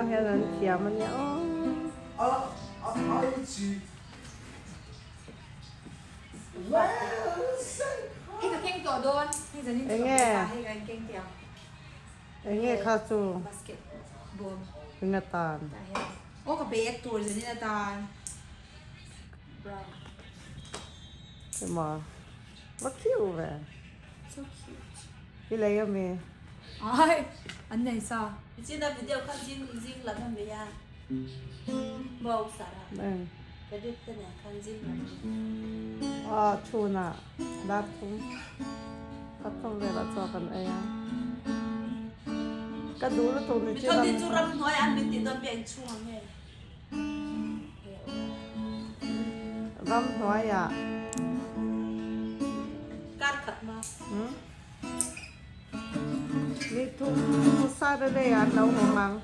nau hian an thiam a nia aw. Enge? Enge kha chu? Eng atan? Emaw va cute ve. So cute. I lei a mi? Ai, an nei sa. China video kha zing zing lam a mi a. Bawk sara. Frederick te nen khan zing lam. Ah, chhuna dar thum pathum velah chaw kan ei a. Ka duh lutuk ni chin. Mithawti chu ram hnuai an min tih dawn mi a inchhung ang nge? Ram hnuaiah. Kar khat ma. Ni thum Saturday ah an lo hawng ang.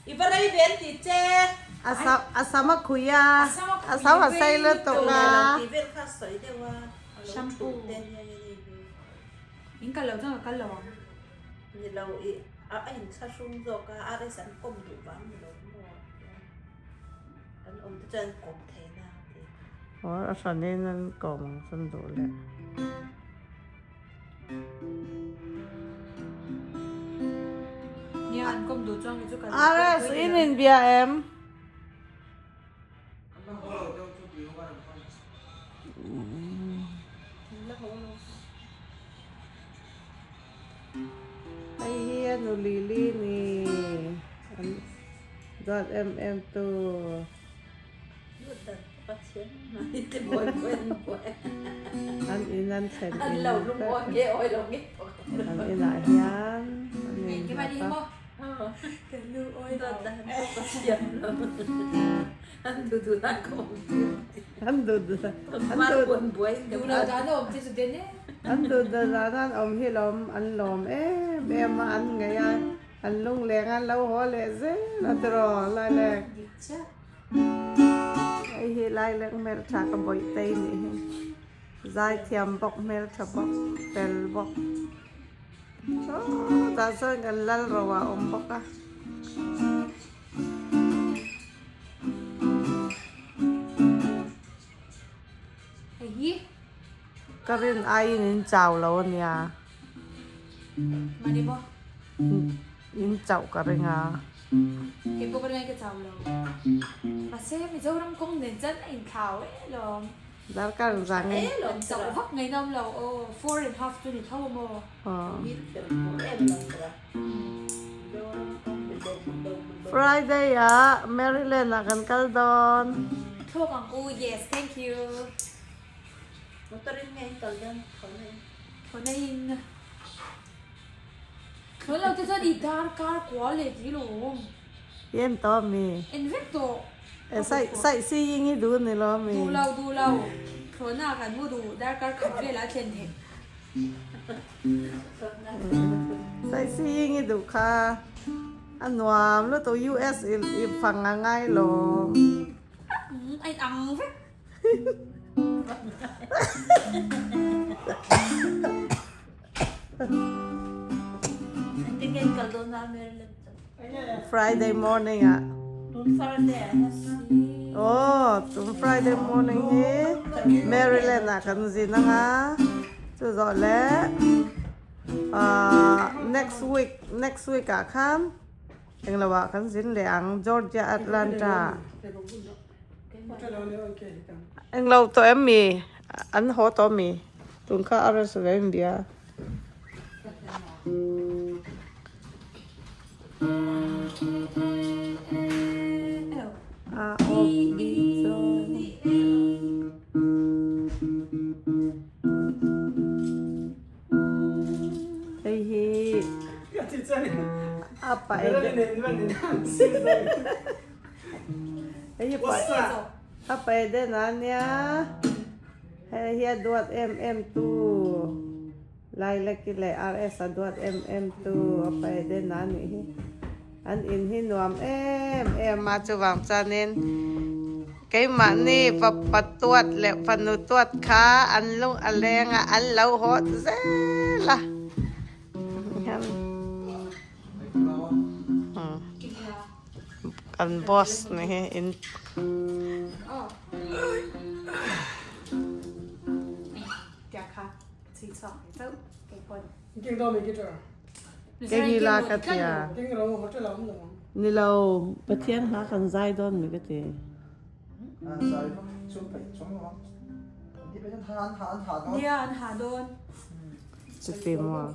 I va rei ve an ti che. A sam a khui a, a sam a sei lutuk a. Shampoo. In kal lo chuan ka kal lo ang. Ni lo i a inthlahrung zawk a, RS an kawm duh vang ni lo maw? Kan awm te chuan kawm thei na ti. Aw a hranin an kawm ang chuan duh leh. Nia an kawm duh chuan kei chu kal RS in inbia em? Hei hi a nu Lily ni an duat em em tu. An in an thlen in an inah hian an innghat a. An duh duh dan an awm hi lawm an lawm em em a an ngaih a an lungleng a an lo haw leh zel a tiraw Lailek hei hi Lailek hmeltha ka bawih tei nih hi zaithiam bawk hmeltha bawk fel bawk. Aw tah chuan kan lal ro ah a awm bawk a. Ka rin aiin in chau lo a nia. In chauh ka ring a. Kei pawh ka rin ai ka chau lo. Mahse Mizoram kawng nen chuan a inthlau e lawm. Darkar zang in. An chauh vak ngei na awm lo aw, 4½ chu ni tho a maw? Friday ah Maryland ah kan kal dawn. Thlawk ang u, yes thank you. Motor in nge in kal dawn thlawhna in. Thlawhna in. Thlawhna lo te chuan i darkar kual leh ti lawm. En tawh ami? En vek tawh. Saih si ying hi duh ni lo mi? Duh lo, duh lo. Thlawhna kan mu duh darkar khat velah a thlen theih. Saih si ying hi duh kha a nuam lutuk US i fang a ngai lo. A in ang vek. Friday morning ah. Aw, tum Friday morning hi Maryland ah kan zin anga. Chu zawh le next week next week ah khan englo ah kan zin leh ang Georgia Atlanta. Englo tawh em mi? An haw tawh mi? Tun kha a rest ve in bia. A O B chu hei hi a paih hei hi a paih den a nia hei hi a duat em em tu. Lailaki leh RS a duat em em tu a paih den a nih hi. An in hi nuam em em a chuvang chuanin keimahni fapa tuat leh fanu tuat kha an lung a leng a an lo haw zel Kan boss ni hi in. Kei la ka tia. Ni lo Pathian hla kan zai dawn mi ka ti. Nia an ha dawn. Chuti maw.